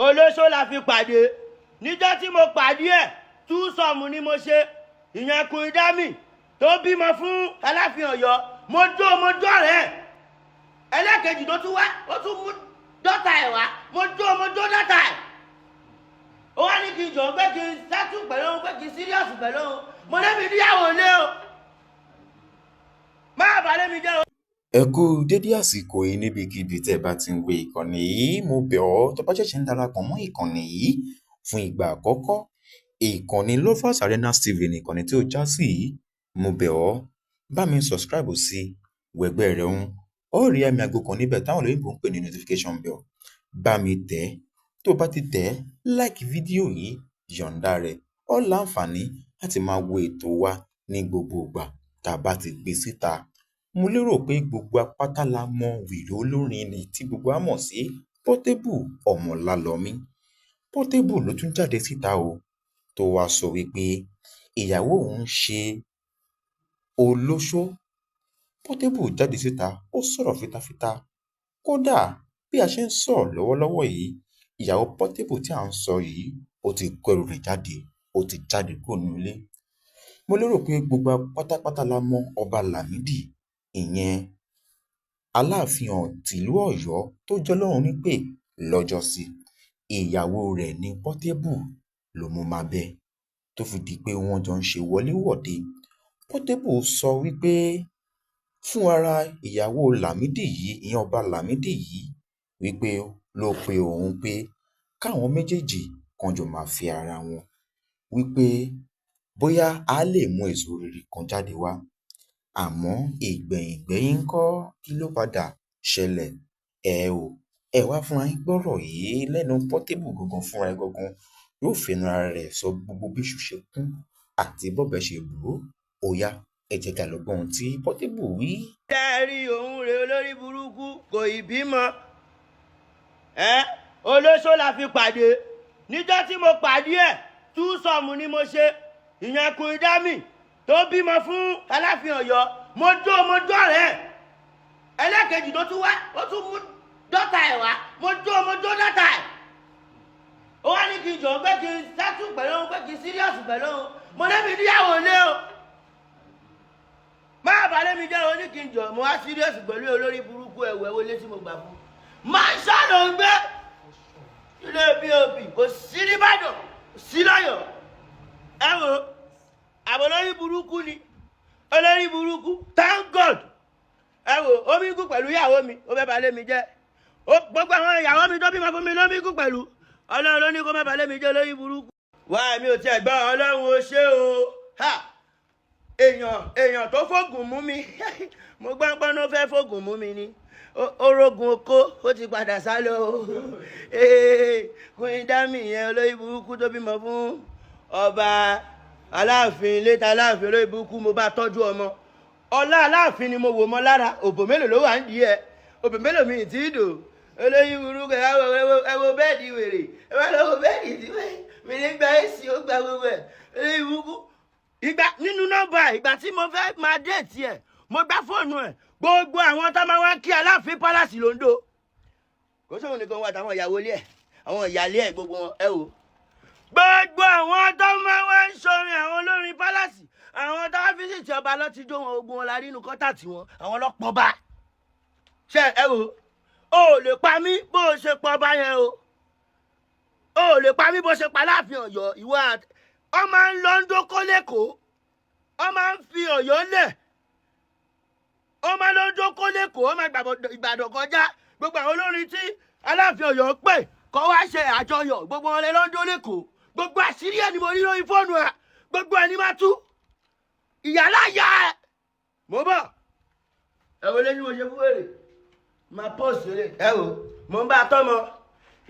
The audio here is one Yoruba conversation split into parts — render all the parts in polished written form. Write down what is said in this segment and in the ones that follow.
Olóṣó la fi pàdé. Níjọ́ tí mo pàdé ẹ̀, túsọ̀mù ni mo ṣe. Ìyẹn Queen Dami tó bímọ fún Aláàfin Ọ̀yọ́. Mo jó, mo jó ọ̀rẹ́ ẹ̀. Ẹlẹ́kejì tó tún wá, ó tún mú dọ́tà ẹ̀ wá. Mo jó, mo jó dọ́tà ẹ̀. Ó wá ní kí n jọ pé kí n sátú pẹ̀lú òun, pé kí n serious pẹ̀lú òun. Mo lébi níyàwó lé o, má bàa mi jẹ́ o. Ẹ kú dédé àsìkò yìí níbikíbi tẹ́ ẹ bá ti ń wo ìkànnì yìí. Mo bẹ̀ ọ́, tó bá ṣẹ̀ṣẹ̀ ń darapọ̀ mọ́ ìkànnì yìí fún ìgbà àkọ́kọ́, ìkànnì Lovers Arena TV ní ìkànnì tí ó já sí yìí. Mo bẹ̀ ọ́, bá mi subscribe sí wẹ̀gbẹ́ rẹ̀ ń ó rí àmì àgbo kan níbẹ̀ táwọn olóyìnbó ń pè ní notification bell. Bá mi tẹ̀ ẹ́. Tó bá ti tẹ̀ ẹ́, like fídíò yìí, yọ̀ǹda rẹ̀, ó láǹfààní láti máa wo ètò wa ní gbogbo ìgbà tá a bá ti gbé síta. Mo lérò pé gbogbo wa pátá la mọ wèrè olórin ni tí gbogbo wa mọ̀ sí Portable Ọmọlálọmí. Portable ló tún jáde síta o, tó wáá sọ wípé ìyàwó òun ń ṣe olóṣó. Portable jáde síta, ó sọ̀rọ̀ fitafita. Kódà bí a ṣe ń sọ̀rọ̀ lọ́wọ́lọ́wọ́ yìí, ìyàwó Portable tí à ń sọ yìí, ó ti kó ẹrù rẹ̀ jáde, ó ti jáde kúrò nínú ilé. Mo lérò pé gbogbo wa pátápátá la mọ Ọba Lámìdí, ìyẹn Aláàfin tìlú Ọ̀yọ́ tó jọlọ́run nípè lọ́jọ́sí. Ìyàwó rẹ̀ ní Portable ló mú mábẹ́ tó fi di pé wọ́n jọ ń ṣe wọléwọ̀de. Portable sọ wípé fún ara ìyàwó Lámìdí yìí, ìyẹn Ọba Lámìdí yìí, wípé ló pe òun pé káwọn méjèèjì kan jọ máa fi ara wọn, wípé bóyá a lè mú èso rere kan jáde wá. Àmọ́ ìgbẹ̀yìngbẹ́yín ńkọ́, kí ló padà ṣẹlẹ̀? Ẹ ò ẹ wá fúnra yín gbọ́rọ̀ yìí lẹ́nu Portable gangan fúnra ẹ̀ gangan, yóò fẹnu ara rẹ̀ sọ gbogbo bíṣu ṣe kún àti bọ́bẹ̀ ṣe bù ú. Ó yá, ẹ jẹ́ ká lọ gbọ́ ohun tí Portable wí. Tẹ́ ẹ rí òun rè, olórí burúkú, kò ì bímọ ẹ. Olóṣó la fi pàdé. Níjọ́ tí mo pàdé ẹ̀, túsọ̀mù ni mo ṣe. Ìyẹn Queen Dami tó bímọ fún Aláàfin Ọ̀yọ́. Mo jó, mo jó ọ̀rẹ́ ẹ̀. Ẹlẹ́kejì tó tún wá, ó tún mú dọ́tà ẹ̀ wá. Mo jó, mo jó dọ́tà ẹ̀. Ó wá ní kí n jọ pé kí n sátú pẹ̀lú òun, pé kí n serious pẹ̀lú òun. Mo lébi níyàwó lé o, má bàa mi jẹ́ o. Ní kí n jọ, mo wá serious pẹ̀lú olórí burúkú. Ẹ̀wẹ̀ wọlé tí mo gbà fún mansion ló ń gbé, ilé pop kò sí nìbàdàn, sí lọ́yọ̀ọ́. Ẹ wo àbọ̀, olórí burúkú ni, olórí burúkú. Thank God. Ẹ wo, omi kú pẹ̀lú ìyàwó mi, ó fẹ́ balẹ̀ mi jẹ́. Gbogbo àwọn ìyàwó mi tó bímọ fún mi ló mi kú pẹ̀lú. Ọlọ́run ló ní kó má balẹ̀ mi jẹ́, olórí burúkú. Wá, mi ò tiẹ̀ gbọ́. Ọlọ́run ó ṣe o. Ha, èèyàn, èèyàn tó fògùn mú mi, mo gbọ́ pé ló fẹ́ fògùn mú mi ni. Orogun oko, ó ti padà sá lọ o. Queen Dami yẹn, olórí burúkú tó bímọ fún ọba Aláàfin létà Aláàfin, olórí burúkú. Mo bá tọ́jú ọmọ ọlá Aláàfin ni mo wò mọ́ lára. Òbò mélòó ló wà ń di ẹ? Òbò mélòó mi tí ì dò? Olórí burúkú. Ẹ wo bed wèrè, ẹ wá lọ́wọ́ bed tí mi ní gba èsì, ó gba gbogbo ẹ̀, olórí burúkú. Ìgbà nínú nọ́mbà, ìgbà tí mo fẹ́ máa date ẹ̀, mo gbá fóònù ẹ̀. Gbogbo àwọn tó máa wá kí Aláàfin palace lóńdó, kò sóhun nìkan wà, táwọn ìyàwó ilé ẹ̀, àwọn ìyáálé ẹ̀, gbogbo wọn. Ẹ wò, gbogbo àwọn tó máa wá ń sọrin, àwọn olórin palace, àwọn tó wá visit ọba lọ ti jó wọn, ogun wọn la rí inú kọ́tà tí wọn, àwọn ọlọ́pọ̀ bá ṣe. Ẹ wò, o ò lè pa mí bó o ṣe pọ̀ bá yẹn o. O ò lè pa mí bó ṣe pa Láàfin Ọ̀yọ́. Ìwọ ọ máa ń lọ ń dókó lẹ́kọ̀ọ́, ọ máa ń fi Ọ̀yọ́ lẹ̀. Ó máa lọ jókòó lẹ́kọ̀ọ́, ó máa gbàbọ̀ Ìbàdàn kọjá. Gbogbo àwọn olórin tí Aláàfin Ọ̀yọ́ pè kọ́ wá ṣe àjọyọ̀, gbogbo wọn lẹ lọ́jọ́ lẹ́kọ̀ọ́. Gbogbo àṣírí ẹ̀ ni mo rí lórí fóònù ẹ̀. Gbogbo ẹ̀ ni máa tú ìyálà yá ẹ̀. Mo bọ̀, ẹ wo lẹ́yìn mo ṣe fún wèrè máa pọ̀ sílẹ̀. Ẹ wo, mo ń bá a tọ́mọ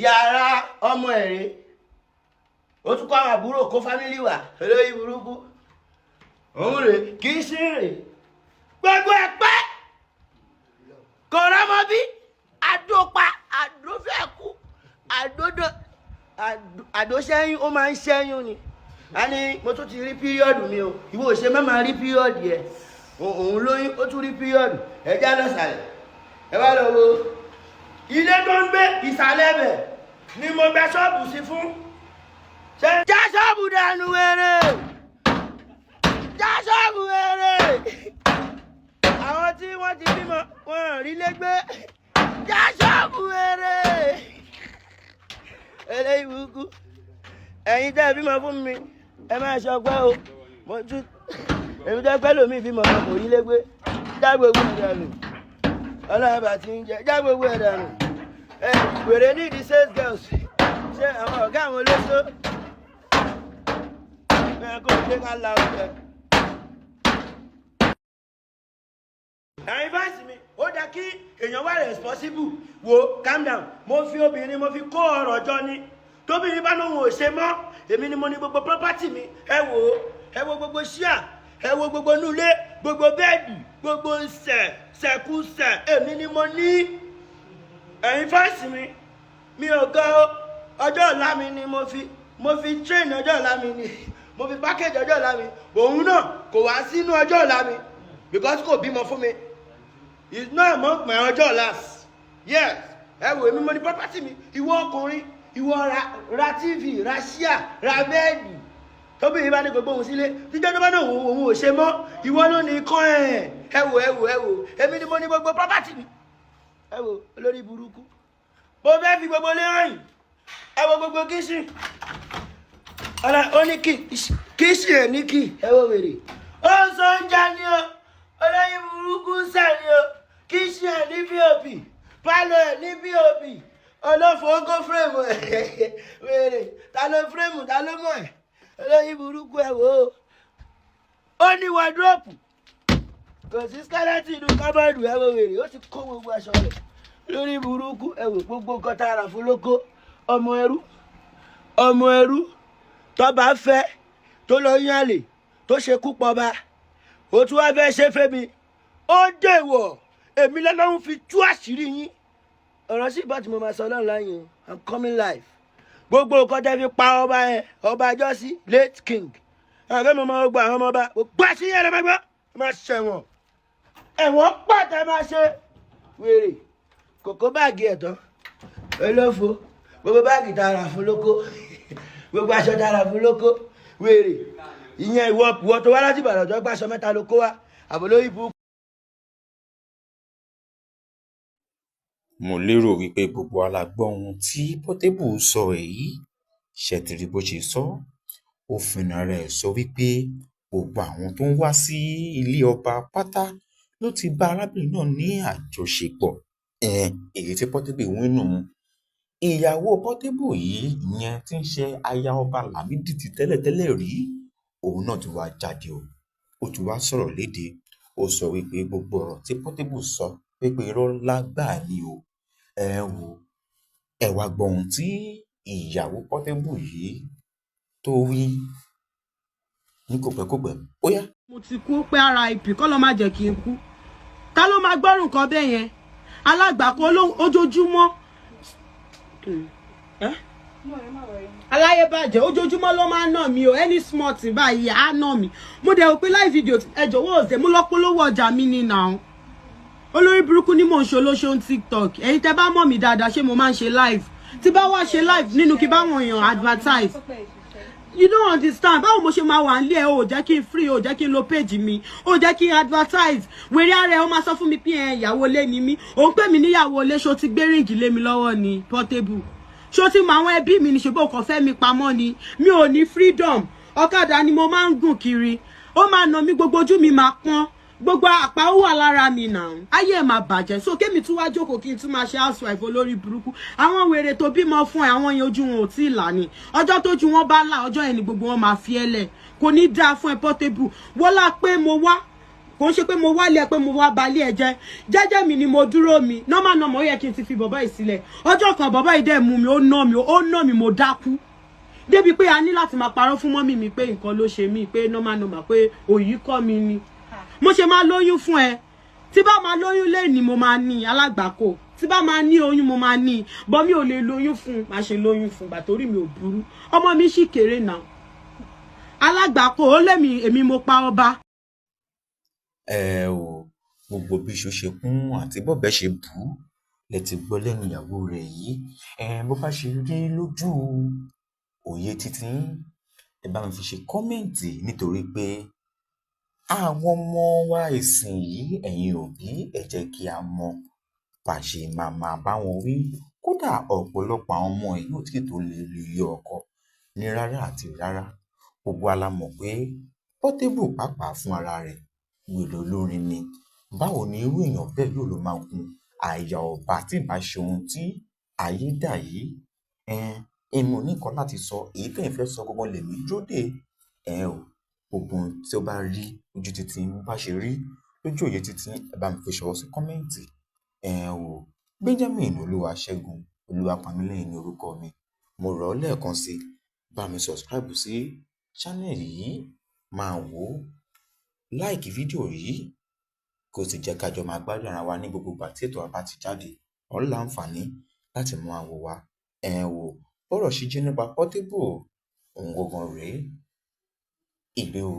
yàrá ọmọ ẹ̀ rè. Ó tún kọ́ àwọn àbúrò, kó family wà. Olóyìn burúkú òun rè, kì í sí rè. Gbogbo ẹ̀ pẹ́ kò rọ́mọ bí àdópa àdófẹ́kù àdódó àdóṣẹ́yún. Ó máa ń ṣẹ́yún ni. A ní mo tún ti rí period mi o. Ìwọ ò ṣe má máa rí period ẹ. Òun lóyún, ó tún rí period. Ẹ já lọ sàlẹ̀, ẹ wá lọ wo ilé tó ń gbé. Ìsàlẹ̀ bẹ̀ ni mo gba ṣọ́ọ̀bù sí fún. Ṣe já ṣọ́ọ̀bù dànù wèrè, já ṣọ́ọ̀bù wèrè. Àwọn tí wọ́n ti bímọ wọn ò rí lé gbé. Já ṣọ́ọ̀bù wèrè eléyìí burúkú. Ẹ̀yin tẹ́ ẹ bímọ fún mi, ẹ máa ṣọpẹ́ o. Mo tún èmi tẹ́ pẹ́ lómi bímọ kan kò rí lé gbé. Já gbogbo ẹ̀ dànù. Ọlọ́run bá ti ń jẹ, já gbogbo ẹ̀ dànù. Ẹ wèrè nídìí sales girls. Ṣé àwọn ọ̀gá àwọn olóṣó ẹ kó ṣe ká la ọ̀jẹ̀. Ẹ̀yin fans mi, ó dáa kí èèyàn wà responsible. Wo, calm down. Mo fi obìnrin, mo fi kó ọrọ̀ jọ ni. Tóbìnrin bá lóun ò ṣe mọ́, èmi ni mo ní gbogbo property mi. Ẹ wò ó, ẹ wo gbogbo ṣíà, ẹ wo gbogbo nulẹ̀, gbogbo bed, gbogbo sẹ̀ sẹ̀kúsẹ̀, èmi ni mo ní. Ẹ̀yin fans mi, mi ò gan o. Ọjọ́ ọ̀la mi ni mo fi train. Ọjọ́ ọ̀la mi ni mo fi package. Ọjọ́ ọ̀la mi, òun náà kò wá sínú ọjọ́ ọ̀la mi because kò bímọ fún mi. It's not among my ọjọ́ ọ̀la. Yes, ẹ wò, èmi mo ní property mi. Ìwọ ọkùnrin, ìwọ ra TV, ra ṣíà, ra bed. Tóbìnrin bá ní gbogbo òun sílé, jíjẹ́ tó bá náà òun ò ṣe mọ́, ìwọ ló ní kọ́ ẹ̀. Ẹ wò, ẹ wò, ẹ wò, èmi ni mo ní gbogbo property mi. Ẹ wò, olórí burúkú. Mo fẹ́ fi gbogbo lé rìn. Ẹ wo gbogbo kitchen. Ọ̀la ó ní kí kitchen ẹ̀ ní kí. Ẹ wo wèrè, ó ń sọ oúnjẹ ni o. Olórí burúkú sẹ̀ ni o. Kitchen ẹ̀ ní POP, pálọ̀ ẹ̀ ní POP. Olófò ogó frame ẹ̀. Wèrè, ta ló frame? Ta ló mọ̀ ẹ̀? Olórí burúkú. Ẹ wò ó, ó ní wardrobe, kò sí skeleton inú cupboard. Ẹ wo wèrè, ó ti kó gbogbo aṣọ rẹ̀ lórí burúkú. Ẹ wò gbogbo nǹkan tá a rà fún lóko. Ọmọ ẹrú, ọmọ ẹrú tọba fẹ́ tó lọ yán àlè tó ṣekú pọba, ó tún wá fẹ́ ṣe fẹ́mi. Ó dèwọ̀, èmi lọ́lọ́run fi tú àṣírí yín. Ọ̀rọ̀ sí ìbá tí mo máa sọ lọ́run láyìn o. I'm coming live. Gbogbo nǹkan tẹ́ fi pa ọba yẹn, ọba jọ́sí, late king, àwọn ọmọ ọmọ gbọ́ àwọn ọmọ ọba, gbogbo àṣírí ẹ̀ lọ́mọgbọ́. Ẹ máa ṣẹ̀wọ̀n, ẹ̀wọ̀n pàtẹ́ máa ṣe. Wèrè kòkó báàgì ẹ̀ tán. Olófo, gbogbo báàgì tá a rà fún lóko, gbogbo aṣọ tá a rà fún lóko. Wèrè ìyẹn, ìwọ ìwọ tó wá láti Ìbàdàn tó gbàṣọ mẹ́ta ló kó wá àbò lórí ibú. Mo lérò wípé gbogbo wa la gbọ́ ohun tí Portable sọ yìí. Ṣé ti rí bó ṣe sọ? Ó fẹnu ara ẹ̀ sọ wípé gbogbo àwọn tó ń wá sí ilé ọba pátá ló ti bá arábìnrin náà ní àjọṣepọ̀. Èyí tí Portable wí nù. Ìyàwó Portable yìí, ìyẹn tí ń ṣe aya ọba Lámídì ti tẹ́lẹ̀tẹ́lẹ̀ rí, òun náà ti wá jáde o. Ó ti wá sọ̀rọ̀ léde. Ó sọ wípé gbogbo ọ̀rọ̀ tí Portable sọ wípé irọ́ ńlá gbáà ni o. Ẹ wò, ẹ wá gbọ́ ohun tí ìyàwó Portable yìí tó wí ní kòpẹ́kòpẹ́. Ó yá. Mo ti kú pé RIP kọ́ ló má jẹ́ kí n kú. Ta ló máa gbọ́rùn kan bẹ́ẹ̀ yẹn? Alágbàkọ ojoojúmọ́ ẹ́? Aláyébàjẹ́, ojoojúmọ́ ló máa ń nà mí o. Any small thing báyìí, á nà mí. Mo dẹ̀ rò pé live video, ẹ jọ̀wọ́ ọ̀sẹ̀ mo lọ polówó ọjà mi ni now. Olórí burúkú ni mò ń ṣe olóṣó TikTok. Ẹ̀yin tẹ́ bá mọ̀ mí dáadáa, ṣé mo máa ń ṣe live? Tí bá wá ṣe live nínú kí báwọn èèyàn advertise, you don't understand. Báwo mo ṣe máa wà nílé ẹ? Ò jẹ́ kí n free, ò jẹ́ kí n lo page mi, ò jẹ́ kí n advertise. Wèrè ara ẹ, ó máa sọ fún mi pé ẹ ìyàwó ilé ni mí. Ò ń pè mí níyàwó ilé. Ṣó ti gbé ring lé mi lọ́wọ́ ni, Portable? Ṣó ti mọ àwọn ẹbí mi ni? Ṣùgbọ́n kò fẹ́ mi pamọ́ ni. Mi ò ní freedom. Ọ̀kadà ni mo máa ń gùn kiri. Ó máa nà mí, gbogbo ojú mi máa pọ́n. Gbogbo àpá ó wà lára mi náà, ayé ẹ̀ máa bàjẹ́. So kémi tún wá jókòó kí n tún máa ṣe housewife olórí burúkú. Àwọn wèrè tó bímọ fún ẹ, àwọn yẹn ojú wọn ò tí ì là ní. Ọjọ́ tójú wọn bá là, ọjọ́ yẹn ni gbogbo wọn máa fi ẹ́ lẹ̀. Kò ní dáa fún ẹ, Portable. Wọ́lá pé mo wá, kò ń ṣe pé mo wálé ẹ, pé mo wá balẹ̀ ẹ jẹ́. Jẹ́jẹ́ mi ni mo dúró mi. Normal normal, ó yẹ kí n ti fi bọ̀bọ́ yìí sílẹ̀. Ọjọ́ kan bọ̀bọ́ yìí dẹ̀ mú mi, ó ná mi, ó ná mi, mo dákú débi pé a ní láti máa parọ́ fún mummy mi pé nǹkan ló ṣe mí, pé normal normal, pé òyì kọ́ mi ni. Mo ṣe máa lóyún fún ẹ? Tí bá máa lóyún lẹ́ni, mo máa ní alágbàkó. Tí bá máa ní oyún, mo máa ní bọ́. Mi ò lè lóyún fún un, máa ṣe lóyún fún gbà torí mi ò burú. Ọmọ mi sì kéré náà. Alágbàkó ó lémi, èmi mo pa ọba. Ẹ ò gbogbo bí iṣu ṣe kún àti bọ́bẹ̀ ṣe bù ú lẹ ti gbọ́ lẹ́nu ìyàwó rẹ̀ yìí. Ẹ bó bá ṣe rí lójú òye títí yín, ẹ bá mi fi ṣe comment, nítorí pé àwọn ọmọ wa ìsìn yìí, ẹ̀yin òbí, ẹ jẹ́ kí a mọ bá ṣe máa máa bá wọn wí. Kódà ọ̀pọ̀lọpọ̀ àwọn ọmọ yìí ò tí tó lè rí ilé ọkọ ní rárá àti rárá. Gbogbo wa la mọ̀ pé Portable pàápàá fún ara rẹ̀, wèrè olórin ni. Báwo ni irú èèyàn bẹ́ẹ̀ yóò lọ máa gun àyà ọba tí ì bá ṣe ohun tí ayé dà yìí? Èmi ò ní nǹkan láti sọ. Èyí tẹ́yin fẹ́ sọ gangan lèmi dúró dè. Ẹ ò gbogbo ohun tí ó bá rí ojú titi yín, bó bá ṣe rí lójú òye titi yín, ẹ bá mi fi ṣọwọ́ sí comment. Ẹ ò Benjamin Olúwaṣẹ́gun Olúwapamílẹ́yìn ní orúkọ mi. Mo rọ̀ ọ́ lẹ́ẹ̀kan sí, bá mi subscribe sí channel yìí, máa wò ó, like fídíò yìí, kó sì jẹ́ ká jọ máa gbádùn ara wa ní gbogbo ìgbà tí ètò wa bá ti jáde. Ó láǹfààní láti máa wò wá. Ẹ wò bọ́rọ̀ ṣe jẹ́ nípa Portable, òun gangan rèé. Ire o,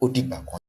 ó dìgbà kan.